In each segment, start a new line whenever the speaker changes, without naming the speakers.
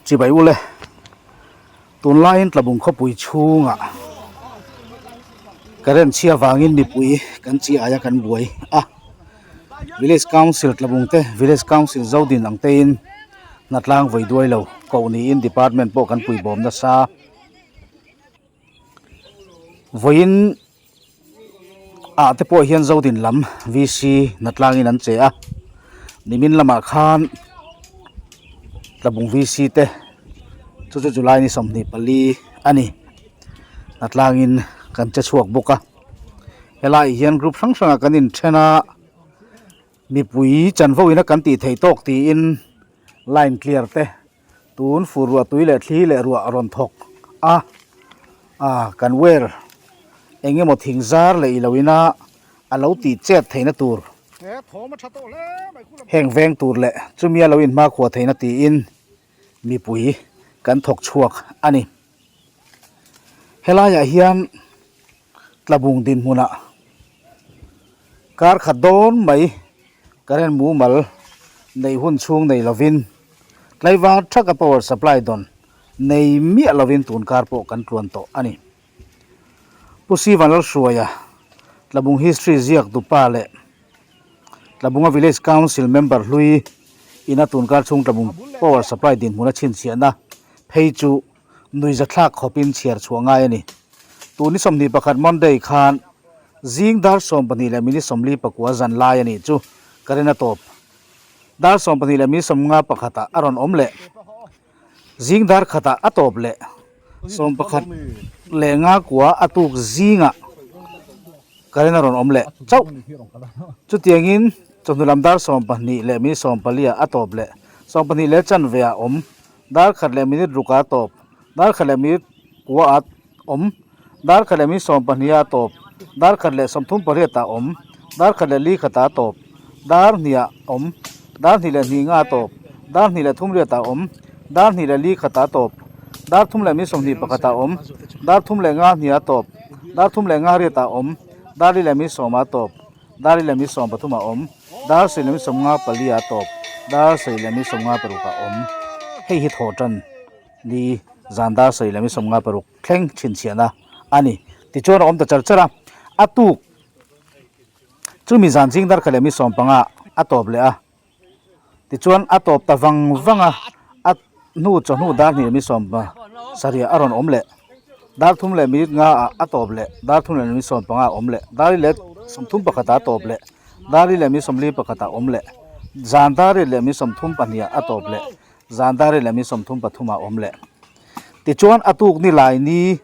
Chibai ule, tunlaiin Tlabung khawpui chhungah current chhia vangin mipui kan chi aia kan buai a, Village Council Tlabung te Village Council Zodin ang tein hnatlang vawi duai lo koh niin department pawh kan puibawm nasa. Vawiin ah te pawh hian Zodin lam VC hnatlangin an che a, nimin lamah khan Tlabung VC te chu chu July ni 24 a ni hnatlangin kan che chhuak bawk a, helaiah hian group hrang hrangah kan inthen a, mipui chanvo ina kan tih theih tawk tiin line clear te. Tun fur ruah tui leh thli leh ruah a rawn thawk a, ah kan wire eng emaw thing zar leh ilo ina a lo tih chet theihna tur heng veng tur leh chumi a lo inhmakhua theihna tiin mipui kan thawk chhuak a ni. Helaiah hian Tlabung dinhmunah kar khat dawn mai current mumal neih hun chhung nei lovin tlaivar thaka power supply dawn nei miah lovin tun kar pawh kan tluan tawh a ni. Pu Sivan Lalhruaia Tlabung History ziak dupa leh Tlabunga Village Council member hlui ina tun kar chhung Tlabung power supply dinhmuna chhinchhiahna phei chu Nuihzathlak khawpin chhiar chhuah ngai a ni. Tun ni 21 Monday khan zing dar 12 leh minute 44 zan lai a nih chu current a tawp. Dar 12 leh minute 51 ah a rawn awm leh. Zing dar khatah a tawp leh. 11 leh nga kua a tuk zingah current a rawn awm leh chauh. Chutiangin chawhnu lam dar 12 leh minute 14 ah a tawp leh. 12 leh chanve ah awm. Dar khat leh minute ruk a tawp, dar khat leh minute kua a awm, dar khat leh minute 12 a tawp, dar khat leh 38 ah awm, dar khat leh li khat ah tawp, dar hnih ah awm, dar hnih leh hnih nga a tawp, dar hnih leh thum riat ah awm, dar hnih leh li khat ah tawp, dar thum leh minute 21 ah awm, dar thum leh nga hnih ah tawp, dar thum leh nga riat ah awm, dar li leh minute 10 ah tawp. Dar i lem i 13 a awm, dar sawi lem i 54 a tawp, dar sawi lem i 56 a awm. Hei hi thawh tan ni zan dar sawi lem i 56 thleng chhinchhiahna a ni. Tichuan a awm ta char char a, a tuk chumi zan zing dar khat lem i 15 a tawp leh a. Tichuan a tawp ta vang vang a, a hnu chawhnu dar hnih mi 70 a rawn awm leh, dar thum leh minute nga ah a tawp leh, dar thum leh minute 15 a awm leh, dar li leh 31 ah a tawp leh, dar li leh minute 41 ah awm leh, zan dar riat leh minute 32 ah a tawp leh, zan dar riat leh minute 33 ah awm leh. Tichuan a tuk ni lai ni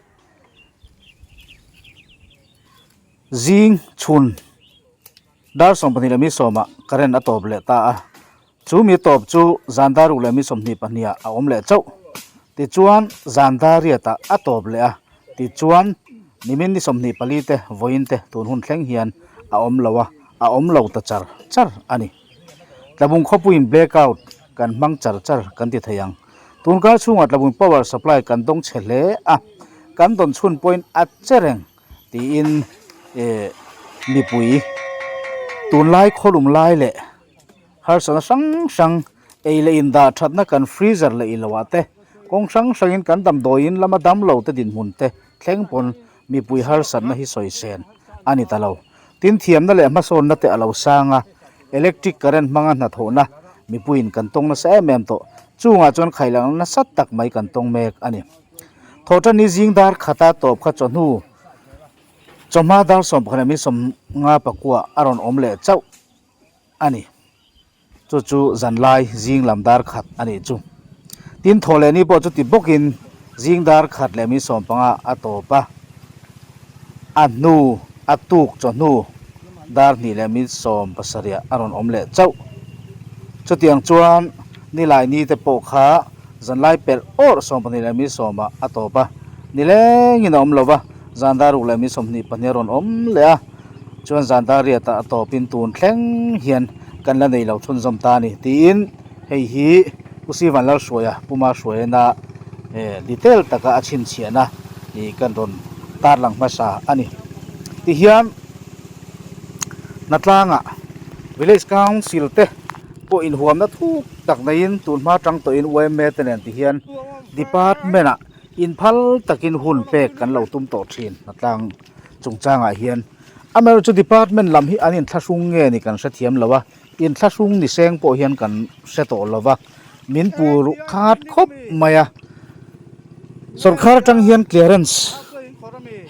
zing chhun. Dar 12 leh mi 10 ah current a tawp leh ta a, chu mi tawp chu zan dar ruk leh mi 22 ah a awm leh chauh. Tichuan zan dar riat ah a tawp leh a, tichuan nimin ni 24 te vawiin te tun hun thleng hian a awm lo a, a awm lo ta char char a ni. Tlabung khawpuiin blackout kan hmang char char kan ti thei ang. Tun kar chhungah Tlabung power supply kan dawng chhe hle a, kan dawn chhun pawhin a che reng. Tiin eh mipui tunlai khawlum lai leh harsatna hrang hrang ei leh in dah thatna kan freezer leh ilo ah te kawng hrang hrangin kan damdawiin lama damlo te dinhmun te thleng pawn mipui harsatna hi sawi sen a ni ta lo. Tin thiamna leh hmasawnna te a lo sang a, electric current hmanga hnathawhna mipuiin kan tawng nasa em em tawh. Chungah chuan khailakna nasa tak mai kan tawng mek a ni. Thawhṭanni zing dar khata tawp kha chawhnu chawhma dar 11 leh minute 54 a rawn awm leh chauh a ni. Chu chu zanlai zing lam dar khat a nih chu. Tin thawh leh ni pawh chuti bawkin zing dar khat leh minute 15 a tawp a, a hnu a tuk chawhnu dar hnih leh minute 17 a rawn awm leh chauh. Chutiang chuan nilai ni te pawh kha Zanlai pelh awrh 12 leh mi 10 ah a tawp a, nilengin a awm lo va, zan dar ruk leh mi 22 a rawn awm leh a, chuan zan dar riat ah a tawpin tun thleng hian kan la nei lo chhunzawm ta a ni tiin hei hi Pu Sivan Lalhruaia Puma Hruaiena detail taka a chhinchhiahna ih kan rawn tarlang hmasa a ni. Tihian Hnatlangah Village Council te pawh inhuamna thuk. tak neiin tun hma tang tawhin yma te nen ti hian department ah inphal takin hun pek kan lo tum tawh thin hnatlang chungchangah hian. Amaherawhchu department lam hi an inthlahrung nge ni kan hrethiam lo a, inthlahrung ni seng pawh hian kan hre tawh lo va, min pu ruh khat khawp mai a. Sawrkar atang hian clearance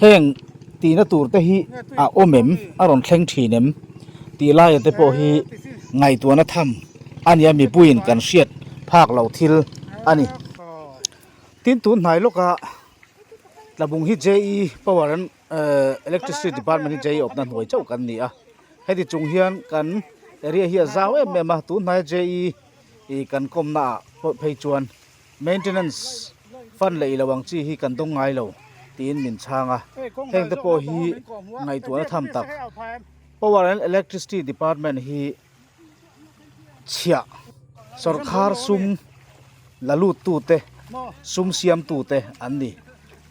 heng tihna tur te hi a awm em, a rawn thleng thin em tih laia te pawh hi ngaihtuahna tham a nia mipuiin kan hriat phak loh thil a ni. Tin tun hnai lawka Tlabung hi JE power an Electricity department hi JE awpna hnuai chauh kan ni a, heti chung hian kan area hi a zau em em a, tun hnaia JE ih kan kawmna ah pawh phei chuan maintenance fund leh ilo ang chi hi kan dawng ngai lo tiin min chhang a, heng te pawh hi ngaihtuahna tham tak Power and Electricity department hi chhiah sawrkhar sum la lut tute sum siam tute an ni.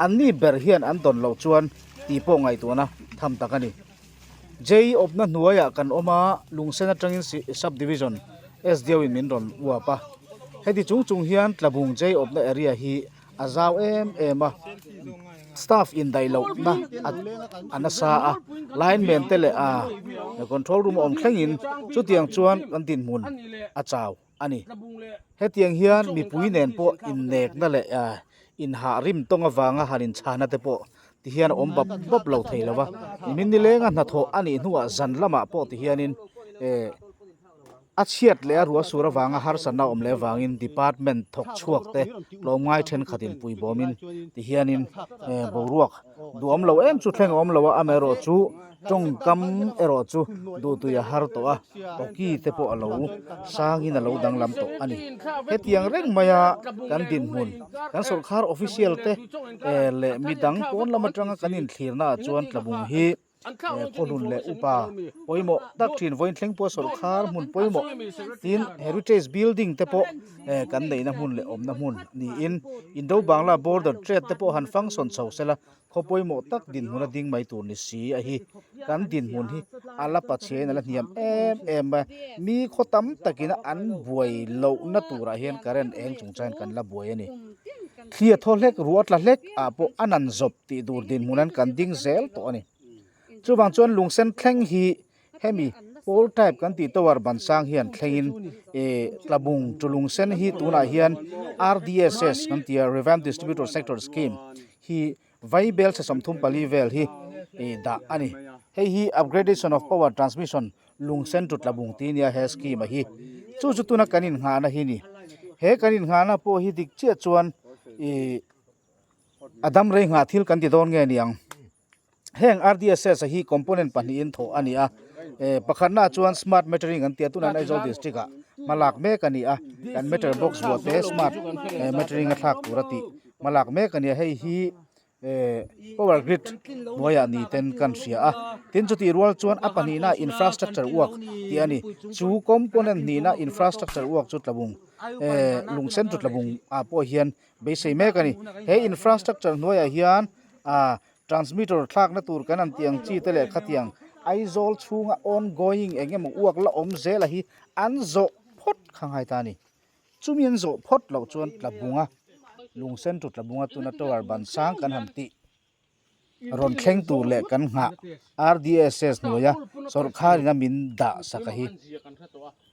An ni ber hian an dawn loh chuan tih pawh ngaihtuahna tham tak a ni. JE awpna hnuaiah kan awm a, Lungsen atangin Sub Division SDO in min rawn uap a. Heti chung chung hian Tlabung JE awpna area hi a zau em em a, staff indaih lohna a nasa a, lineman te leh a control room a awm thlengin chutiang chuan kan dinhmun a chau a ni. Hetiang hian mipui nen pawh innekna leh inhah rim tawng avanga han inchhana te pawh ti hian a awm bap bap lo thei lo va, nimin nilenga hnathawh a nih hnuah zan lamah pawh ti hianin eh. A chhiat leh a ruah sur avanga harsatna a awm leh avangin department thawk chhuak te tlawmngai thenkhatin puibawmin ti hianin boruak duhawm lo em chu thleng a awm lo a, amaherawhchu tawngkam erawh chu duhtui a har tawh a, awki te pawh a lo sangin a lo danglam tawh a ni. Hetiang reng maia kan dinhmun kan sawrkhar official te leh midang pawn lam atanga kan inthlirnaah chuan tlabung hi Khawhlun leh upa pawimawh tak thin vawiin thleng pawh sawrkhar hmun pawimawh tin heritage building te pawh kan neihna hmun leh awmna hmun niin Indo Bangla border trade te pawh han function chho sela khaw pawimawh tak dinhmun a ding mai tur ni si a hi kan dinhmun hi a la pachhiain a la hniam em em a mi khaw tam takin an buai lohna turah hian current eng chungchangin kan la buai a ni thli a thaw hlek ruah tla hlek ah pawh a nan zawp. tih tur dinhmun an kan ding zel tawh a ni. Chuvang chuan lungsen thleng hi hemi pole type kan tih tower ban sang hian thlengin eh tlabung chu lungsen hi tunah hian RDSS kan ti a Revamped Distributor Sector Scheme hi vaibel chhe 34 vel hi eh dah a ni. Hei hi upgradation of power transmission lungsen chu tlabung tih nia he scheme a hi. Chu chu tuna kan innghahna hi ni. He kan innghahna pawh hi dik chiah chuan ih A dam rei nghah thil kan ti dawn nge niang. Heng RDSS a hi component pahnihin thawh a ni a. Eh, pakhatna chuan smart metering an ti a, tunah Aizawl district ah hma lak mek a ni a. Kan meter box vuah te smart metering a thlak tur a tih hma lak mek a ni a. Hei hi eh power grid hnuaiah ni ten kan hria a. Tin chutih rual chuan a pahnihna infrastructure work tih a ni. Chu component hnihna infrastructure work chu tlabung eh lungsen chu tlabung ah pawh hian Beisei mek a ni. He infrastructure hnuaiah hian ah transmitter thlakna tur kan han tih ang chi te leh khatiang Aizawl chhunga ongoing eng emaw uak la awm zela hi an zawh phawt kha ngai ta a ni. Chumi an zawh phawt loh chuan Tlabunga lungsen chu Tlabunga tuna tower ban sang kan han tih. rawn thleng tur leh kan nghah RDSS hnuaia sawrkharin a min dah sak a hi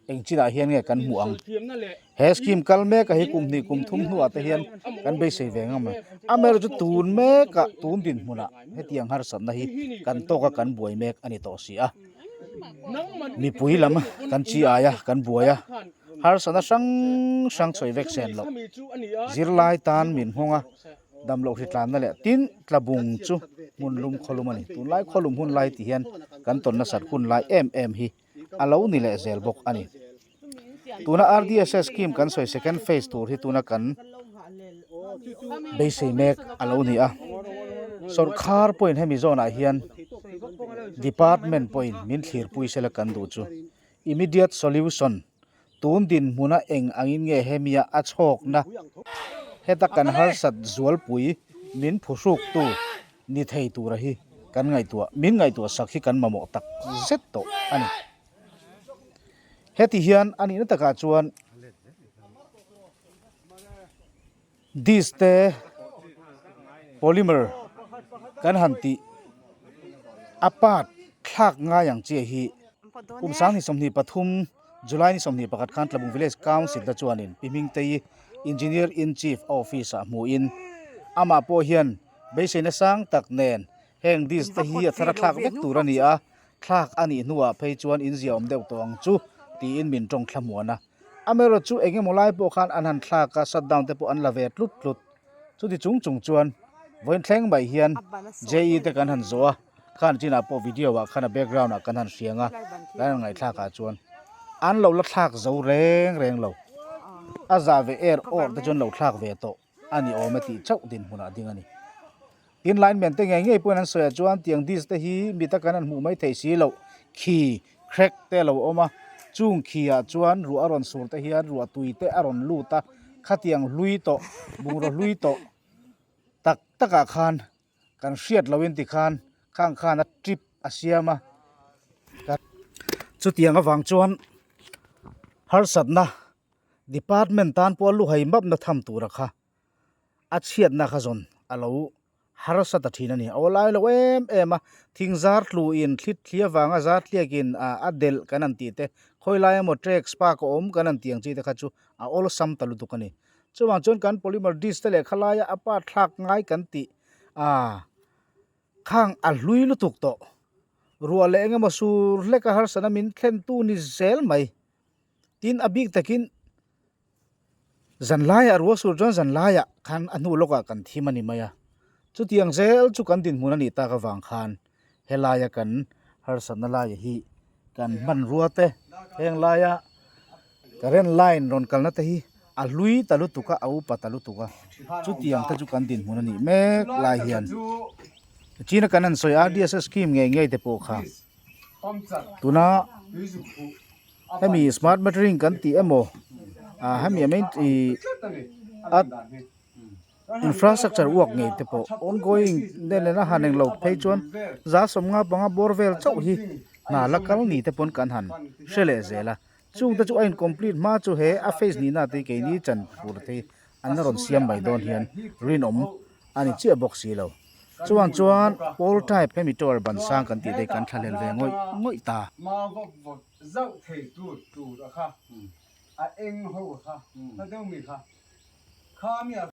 eng chinah hian nge kan hmuh ang he scheme kal mek a hi kum hnih kum thum hnuah te hian kan beisei ve ngam a amaherawhchu chu tun mekah tun dinhmunah hetiang harsatna hi kan tawk a kan buai mek a ni tawh si a mipui lam kan chi ai a kan buai a harsatna hrang hrang sawi vek sen loh zirlai tan min nghawng a. Damloh hritlanna leh tin tlabung chu hmun lum khawlum a ni. Tunlai khawlum hun lai tih hian kan tawn nasat hun lai em em hi a lo ni leh zel bawk a ni. Tuna RDSS scheme kan sawi second phase tur hi tuna kan beisei mek a lo ni a. Sawrkhar pawhin hemi zawnah hian department pawhin min thlirpui sela kan duh chu immediate solution Tun dinhmuna eng angin nge hemia a chhawkna heta kan harsat zualpui min phuhruktu ni thei tura hi kan ngaihtuah min ngaihtuah sak hi kan mamawh tak zet tawh a ni. Heti hian a nihna takah chuan. Disc te polymer kan han tih a part thlak ngai ang chiah hi kum 2023 July ni 21 khan Tlabung Village Council te chuanin Pi Hmingtei Engineer in Chief a office ah hmuhin amah pawh hian beiseina sang tak nen heng disc te hi a thar a thlak vek tur a ni a, thlak a nih hnuah phei chuan inziahawm deuh tawh ang chu tiin min tawng thlamuan a. Amaherawhchu chu eng emaw lai pawh khan an han thlak a, shutdown te pawh an la ve tlut tlut. Chuti chung chung chuan vawiin thleng mai hian JE te kan han zawh a, khan chinah pawh video ah khan a background ah kan han hriang a, kan han ngaihthlak ah chuan an lo la thlak zo reng reng lo. A zah ve er awr te chu an lo thlak ve tawh. a ni awm e tih chauh dinhmunah a ding a ni. Tin, lineman te ngei ngei pawhin an sawi ah chuan tiang disc te hi mi takin an hmuh mai theih si loh khi, crack, te a lo awm a, chung khi ah chuan ruah a rawn sur te hian ruah tui te a rawn lut a, khatiang hlui tawh, bungraw hlui tawh tak tak ah khan kan hriat lohin tikhan khang khan a trip a siam a. Chutiang avang chuan harsatna Department tan pawh a luhai mapna tham tura kha a chhiatna kha zawn a lo harsa ta thin a ni. A awlai lo em em a, thing zar tluin thlit thli avanga zar tliakin a delh kan han tih te, khawi lai emaw trek spark a awm kan han tih ang chi te kha chu a awlsam ta lutuk a ni. Chuvang chuan kan polymer disc te leh khalaia a part thlak ngai kan tih a khang a hlui lutuk tawh. Ruah leh engemaw sur hleka harsana min thlentu ni zel mai. Tin, a bik takin zan laiah ruah sur chuan zan laiah khan a hnu lawkah kan thim a ni mai a. Chutiang zel chu kan dinhmun a nih tak avang khan helaia kan harsatna laia hi kan hmanrua te heng laia current line rawn kalna te hi a hlui ta lutuk a, a upa ta lutuk a. Chutiang te chu kan dinhmun a nih mek lai hian China kan han sawi RDSS scheme ngei ngei te pawh kha tuna hemi smart metering kan tih emaw ah hemi a main ih a infrastructure work ngei te pawh ongoing nen nen a han englo phei chuan za 50 panga bawr vel chauh hi hna la kal ni te pawn kan han hre leh zel a chung te chu a in complete hma chu he a phase nihna te hi keini chanpur te hi an la rawn siam mai dawn hian rinawm a ni chiah bawk si lo. Chuan chuan pole type hemi tower ban sang kan tih te hi kan thlahlel ve ngawih ngawih ta.
Zauh thei tur tur a kha a eng ho a kha kha deuh mi kha kha mi a.